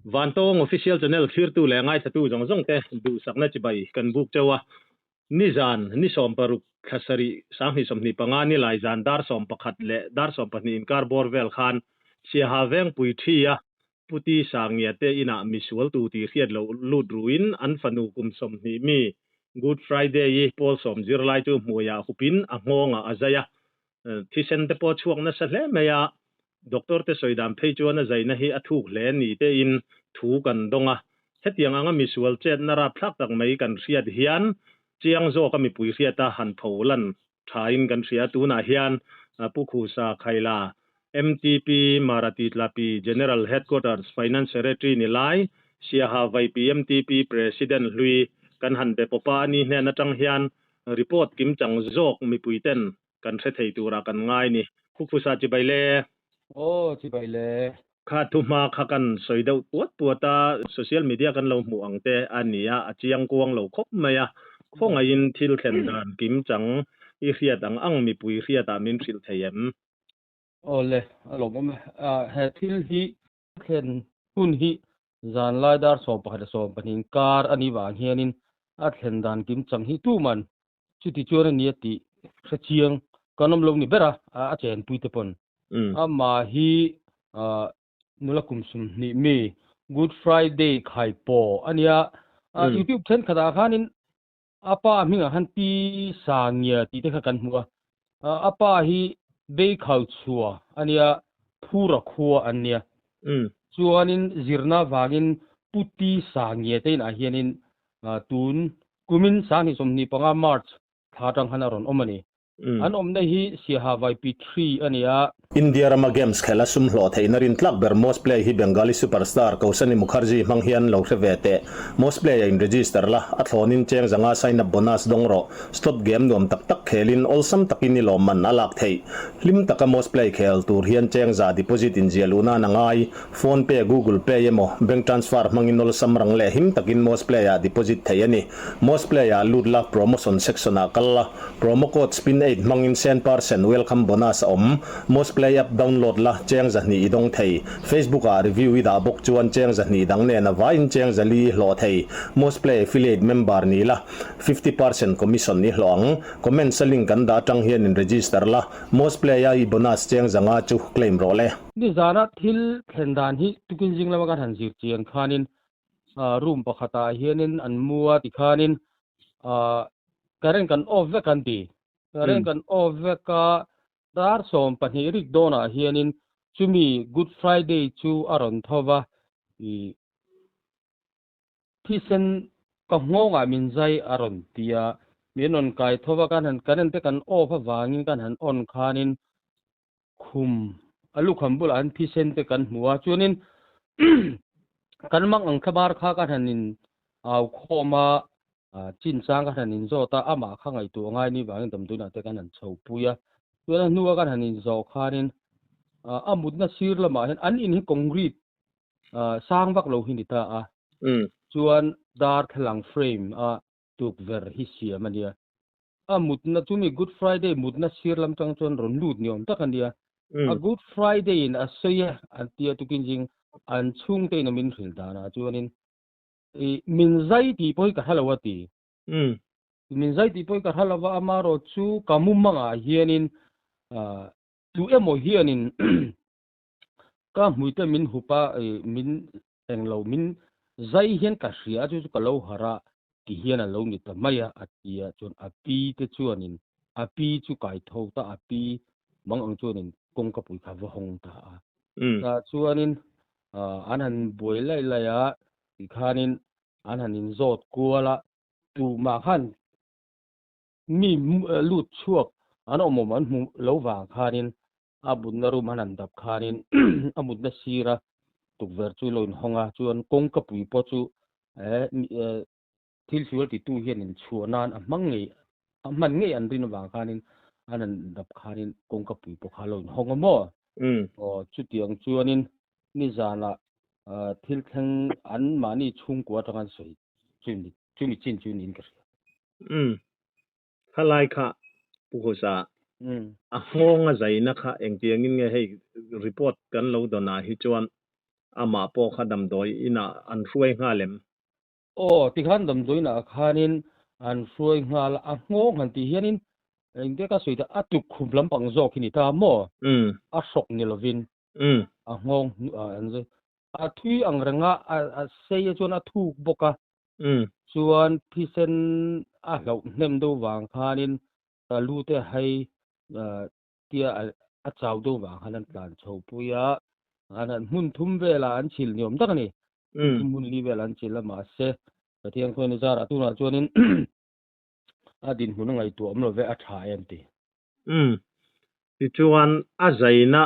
Vantawng Official Channel thlirtu leh ngaithlatu zawng zawng te duhsakna chibai kan buk cheu a. Nizan ni 16 thla sarih 2025 ni lai zan dar 11 leh dar 12 inkar bawr vel khan Siaha Vengpui thi a Puti Sangia te inah misual tu tih hriat loh lut ruin an fanu kum 20 mi Good Friday-i pawl sawm zirlai chu hmuiah hupin a nghawngah a zai a. Thisen te pawh chhuak nasa hle mai a, doctor te sawi dan phei chuan a zaina hi a thuk hle ni tein thu kan dawng a. Hetiang anga misual chetna rapthlak tak mai kan hriat hian chiang zawka mipui hriata han tho lan thain kan hria. Tunah hian Pu Khusa Khaila, MTP Marati Tlapi General Headquarters Finance Secretary ni lai, Siaha Vaipi MTP President hlui kan han be pawpa a ni hnen atang hian report kimchang zawk mipui ten kan hre thei tura kan ngai ni. Pu Khusa chibai le. Aw chibai le. Kha thu hma kha kan sawi deuh puat puat a, social media kan lo hmuh ang te a ni a, a chiang kuang lo khawp mai a. Khawngaihin thil thlen dan kimchang i hriat ang ang mipui hriatah min hrilh thei em? Aw le, a lawmawm e. He thil hi thlen hun hi zan lai dar 11 leh 12 inkar a nih vang hianin a thlen dan kimchang hi tuman chuti chuan a ni a tih hre chiang kan awm lo ni ber a, a chenpui te pawn. Amah hi nula kum 20 mi Good Friday khai pawh a nia. YouTube thenkhatah khanin a pa hmingah khan Pi Sangia tih te kha kan hmu a. A pa hi Beikhau chhua a nia, Phura khua an nia. Chuanin zirna vangin Pu Ti Sangia te inah hianin tun kumin 2025 March thla atang khan a rawn awm a ni. An awmna hi Siaha Vaipi 3 a ni a. India rama games khelh a sum hlawh theihna rin tlak ber Most Play hi Bengali superstar Kausani Mukherjee hmang hian lo hre ve teh. Most Play a in register la, a thlawnin cheng zanga sign up bonus dawng rawh. Slot game nuam tak tak khelin awlsam takin i lawmman a lak theih. Hlim taka Most Play khel tur hian cheng za deposit inziah luh nan a ngai. Phone Pay, Google Pay emaw bank transfer hmangin awlsam rang leh him takin Most Play ah deposit theih a ni. Most Play ah lut la, promotion section ah kal la, promo code spin eight hmangin cent percent welcome bonus a awm. Most Play app download la, cheng 200 i dawng thei. Facebook ah review i dah bawk chuan cheng 200 dang nen a vaiin cheng 400 i hlawh thei. Most Play affiliate member ni la, 50% commission i hlawh ang. Comments a link an dah atang hian in register la, Most Play a i bonus cheng 500 chu claim rawh le. Nizana thil thlen dan hi tukin zing lama kan han zir chian khanin room pakhatah hianin an mu a tikhanin current kan off vek an ti. Current kan off vek a, dar 12 rik dawnah hianin chumi Good Friday chu a rawn tho va, i thisen ka nghawngah min zai a rawn ti a, min rawn kai tho va, kan han current te kan off avangin kan han on khanin khum a lukham bulah an thisen te kan hmu a, chuanin kan mang ang thlabar kha kan han in au khawm a, chinchang kan han in zawt a, amah kha ngaihtuah ngai ni vangin damdawiinah te kan han chho pui a, chuan a hnua kan han in zawh khanin a mutna sir lamah hian an in hi concrete sang vak lo hi ni ta a, chuan darthlalang frame a tukverh hi siam a nia. A mutna chumi Good Friday mutna sir lam tang chuan rawn lut ni awm tak a nia. A Good Friday in a sawi a an tia tukin zing an chhungte in a min hrilh danah chuanin i min zai tih pawh hi ka hre lo a ti. Min zai tih pawh hi ka hre lo va, amaherawh chu ka mumangah hianin tu emaw hianin ka hmuite min hup a, min englo min zai hian ka hria a, chu chu ka lo harh a ti hian a lo ni ta mai a, a ti a, chuan a pi te chuanin a pi chu kai tho ta, a pi mang ang chuanin kawngka pui kha va hawng ta a. Ta chuanin an han buai lai lai a, tikhanin an han inzawt kual a, tumah khan mi lut chhuak an awm awm an hmu lo vang khanin a mutna room an han dap khanin a mutna sira tukverh chu lo inhawng a, chuan kawngka pui pawh chu thil sual titu hian inchhuah nan a hmang ngei a hman ngei an rin avang khanin an han dap khanin kawngka pui pawh kha lo inhawng a maw? Aw chutiang chuanin nizanah thil thleng an mahni chhungkua atanga an sawi chumi chin chu niin ka hria. Khalai kha Pu Khusa a nghawng a zaina kha engtiangin nge hei report kan lo dawnah hi chuan. Amah pawh kha damdawi inah an hruai nghal em? Aw, tikhan damdawi inah khanin an hruai nghal a, a nghawng han tih hianin engte ka sawi ta, a tukkhum lampang zawk hi ni ta maw? A hrawk ni lovin a nghawng an zai. A thui ang renga a sei a chuan a thuk bawk a, chuan thisen a hlauh hnem deuh vang khanin ka lu te hei tia a chau deuh vang khan an tlan chho pui a, an han hmun thum velah an chhilh ni awm tak a ni. Hmun thum hmun li velah an chhilh a, mahse Pathian khawiin a zarah tunah chuanin a dinhmun a ngaihtuah awm lo ve, a tha em ti. Umm. Tichuan a zaina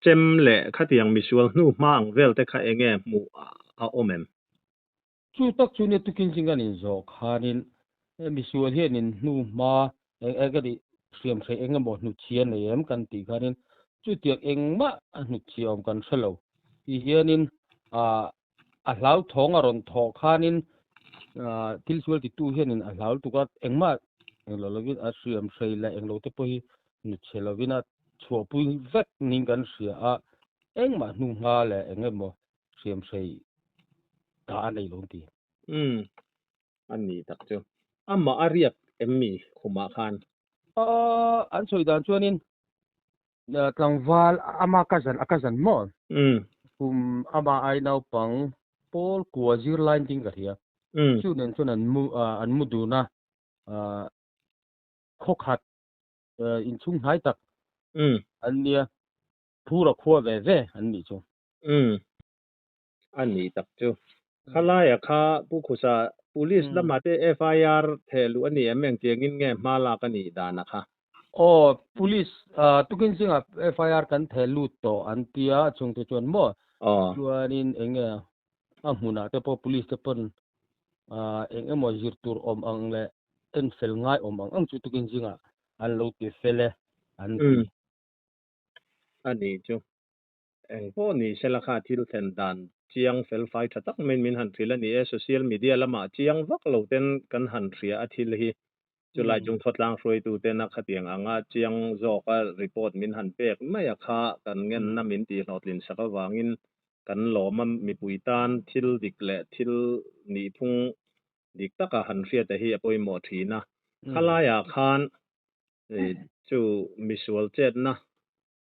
chem leh khatiang misual hnu hma ang vel te kha enge hmuh a awm em? Chu tak chu nia tukin zing an inzawh khanin misual hian in hnu hma eng eng ka tih hriam hreih eng emaw hnutchhia nei em kan tih khanin chutiang engmah a hnutchhia awm kan hre lo ti hianin ah a hlauthawng a rawn thawh khanin ah thil sual titu hianin a hlau lutuk a engmah englo lovin a hriam hrei leh englo te pawh hi hnutchhe lovin a chhuahpui vek ning kan hria a engmah hnu hma leh eng emaw hriam hrei ta a nei lo an ti. Umm, a ni tak chu. Amah a riak em mi khumah khan? Aw, an sawi dan chuanin tlangval ama ka zan a ka zan maw? Umm. Kum ama ai naupang pawl kua zirlai ding ka hria. Umm. Chu nen chuan an mu an mu dun a, khawkhat inchhung hnai tak an nia. Phur a khua ve ve an nih chu. Umm. A nih tak chu. Khalaia kha Pu Khusa Police lamah te FIR theh luh a ni em engtiangin nge hma lak a nih dan a kha? Aw, Police tukin zingah FIR kan theh lut tawh an tia a chhungte chuan maw? Aw. Chuanin eng nge a hmunah te pawh Police te pawn eng emaw zir tur awm ang leh en fel ngai awm ang ang chu tukin zingah an lo ti fel e an ti. A ni chu. Eng pawh ni sela kha thil thlen dan chiang fel fai tha tak maiin min han hrilh a ni e. Social media lamah chiang vak lo ten kan han hria a thil hi. Chulai chung khawtlang hruaitu tena khatiang anga chiang zawka report min han pek mai a kha kan ngenna min tihhlawhtlin sak avangin kan lawm a mipui tan thil dik leh thil nihphung dik taka han hriata hi a pawimawh thin a. Khalaiah khan Chu misual chetna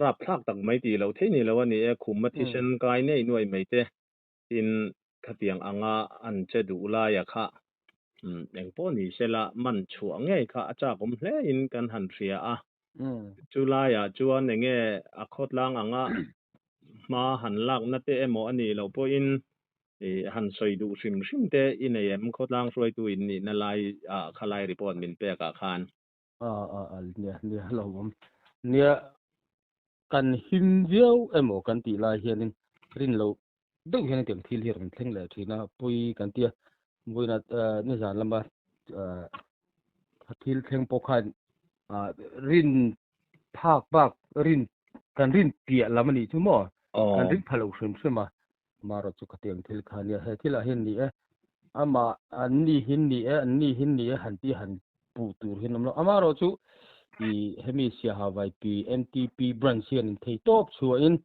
rapthlak tak mai tih loh theih ni lo a ni e, khum a thisen kai nei nuai mai te tin khatiang anga an che duh laia kha eng pawh ni sela man chhuah ngei kha a chak awm hle in kan han hria a. Chu laiah chuan enge a khawtlang anga hma han lakna te emaw a nih loh pawhin han sawi duh hrim hrim te i nei em khawtlang hruaitu in nihna lai ah khalai report min pek ah khan. Nia nia lo awm nia kan him viau emaw kan tih lai hianin rin loh deuh hian hetiang thil hi a rawn thleng leh thin a pawi kan tia vawiinah nizan lama thil thleng pawh khan rin phak bak rin kan rin piah lam a nih chu maw kan ring pha lo hrim hrim a amaherawh chu khatiang thil kha nia he thilah hian ni e amah an ni hin ni e an ni hin ni e han tih han puh tur hian awm lo amaherawh chu ih hemi Siaha Vaipi MTP branch hian in thei tawp chhuahin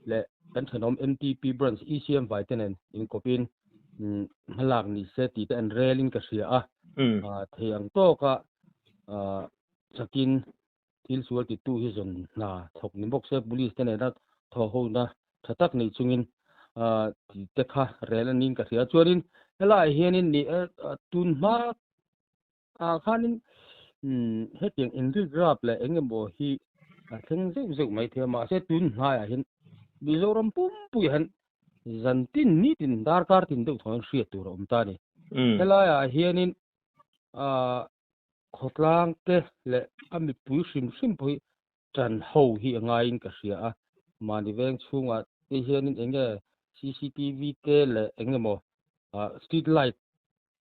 leh kan thenawm MTP branch ECM vai te nen inkawpin hmalak ni se tih te an relin ka hria a thei ang tawka chakin thil sual titu hi zawn hna thawk ni bawk se police te nena thawh hona tha tak nei chungin tih te kha rel a niin ka hria. Chuanin helaiah hianin ni e tun hma ah khanin hetiang inri grap leh eng emaw hi a thleng zeuh zeuh mai thei a mahse tun hnaiah hian Mizoram pumpuiah hian zan tin nitin darkar tin deuh thaw hian hriat tur a awm ta a ni. Helaiah hianin Khawtlang te leh a mipui hrim hrim pawh hi ṭan ho hi a ngaiin ka hria a, mahni veng chhungah te hianin eng nge cctv te leh eng emaw street light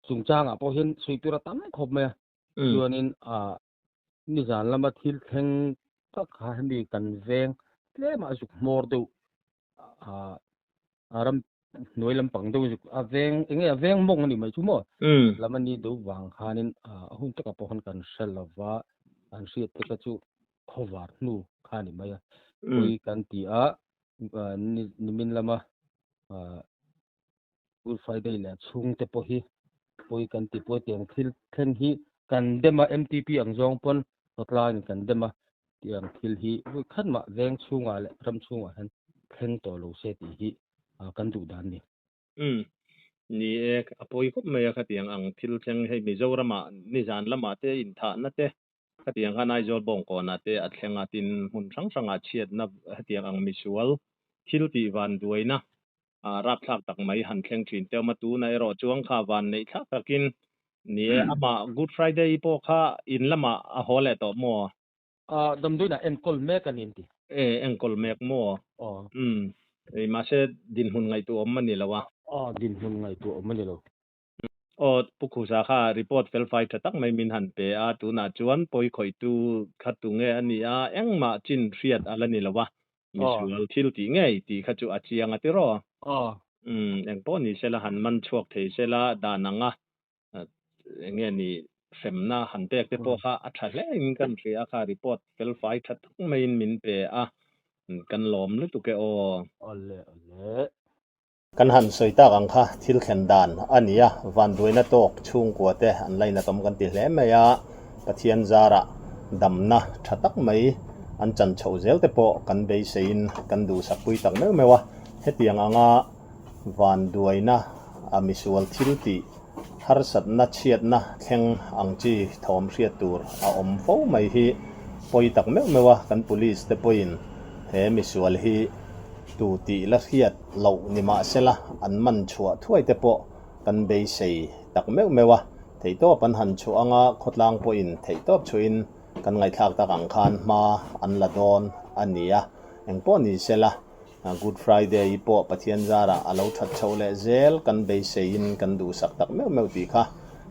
chungchangah pawh hian sawi tur a tam khawp mai a, chuanin nizan lama thil thleng tak kha hemi kan veng tlemah zuk hmawr deuh a ram hnuai lampang deuh zuk a veng enge a veng mawng a ni mai chu maw lam a ni deuh vang khanin a hun takah pawh khan kan hre lova an hriat te kha chu khawvar hnu kha a ni mai a pawi kan ti a nimin lama. Good Friday leh chhungte pawh hi pawi kan ti pawi tiang thil thleng hi kan dem a, MTP ang zawng pawn khawtlangin kan dem a, tiang thil hi vawi khat mah veng chhungah leh ram chhungah hian thleng tawh lo se tih hi kan duh dan a ni. Umm, ni e, a pawi khawp mai a khatiang ang thil thleng hei Mizoramah nizan lamah te inthahna te khatiang khan Aizawl bawngkawnah te a thleng a, tin hmun hrang hrangah chhiatna hetiang ang misual thil tih van duaina rapthlak tak mai han thleng thin te awm a, tunah erawh chuang kha van neih thlak takin ni e, amah Good Friday pawh kha in lamah a haw leh tawh maw? Damdawiinah enkawl mek a ni an ti. E, enkawl mek maw? Aw. Umm, mahse dinhmun ngaihtuah awm a ni lo a. Aw, dinhmun ngaihtuah awm a ni lo. Aw, Pu Khusa kha report felfai tha tak mai min han pe a, tunah chuan pawi khawihtu kha tu nge a ni a, engmah chin hriat a la ni lo a, misual thil tih ngei tih kha chu a chiang a tiraw? Aw. Umm, engpawh ni sela han man chhuak thei sela dan anga eng nge ni hremna han pek te pawh kha a tha hle in kan hria a, kha report felfai tha tak maiin min pe a, kan lawm lutuk e aw. Awle awle. Kan han sawi tak ang kha thil thlen dan a ni a, vanduaina tawk chhungkua te an lainatawm kan ti hle mai a, Pathian zarah damna tha tak mai an chan chhoh zel te pawh kan beiseiin kan duhsakpui tak meuh meuh a, hetiang anga vanduaina a misual thil tih harsatna chhiatna thleng ang chi thawm hriat tur a awm fo mai hi pawi tak meuh meuh a, kan police te pawhin he misual hi tu tih la hriat loh ni mahsela an man chhuah thuai te pawh kan beisei tak meuh meuh a, theihtawp an han chhuah anga khawtlang pawhin theihtawp chhuahin kan ngaihthlak tak ang khan hma an la dawn a ni a, engpawh ni sela Good Friday i pawh Pathian zarah a lo that chhoh leh zel kan beiseiin kan duhsak tak meuh meuh tih kha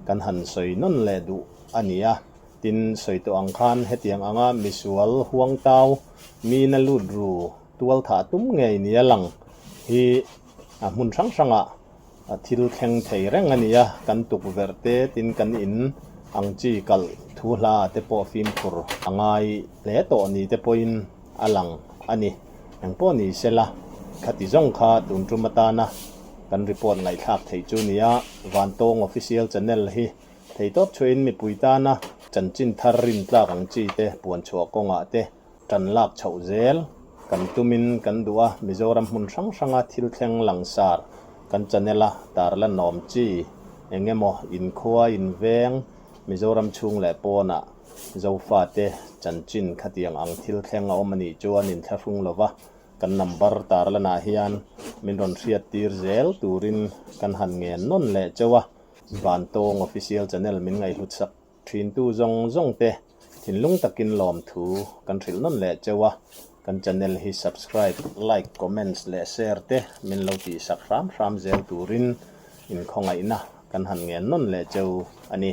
kan han sawi nawn leh duh a ni a, tin sawi tawh ang khan hetiang anga misual huangtau mina lut ru tual thah tum ngei nia lang hi a hmun hrang hrangah thil thleng thei reng a ni a, kan tukverh te tin kan in ang chi kalh thu hla te pawh fimkhur a ngai hle tawh ni te pawhin a lang a ni. Engpawh ni sela, khati zawng kha tun tum atana kan report ngaihthlak theih chu nia, Vantawng Official Channel hi theitawp chhuahin mipui tana chanchin thar rintlak ang chi te puanchhuah kawngah te tan lak chhoh zel kan tumin kan duh a, Mizoram hmun hrang hranga thil thleng langsar kan channel a tarlanawm chi eng emaw inkhua inveng Mizoram chhung leh pawnah Zofate chanchin khatiang ang thil thleng a awm a nih chuan inthlahrung lova kan number tarlanah hian min rawn hriat tir zel turin kan han ngen nawn leh cheu a, Vantawng Official Channel min ngaihhlut sak thintu zawng zawng te thinlung takin lawmthu kan hrilh nawn leh cheu a, kan channel hi subscribe, like, comments leh share te min lo tihsak hram hram zel turin inkhawngaihna kan han ngen nawn leh cheu a ni.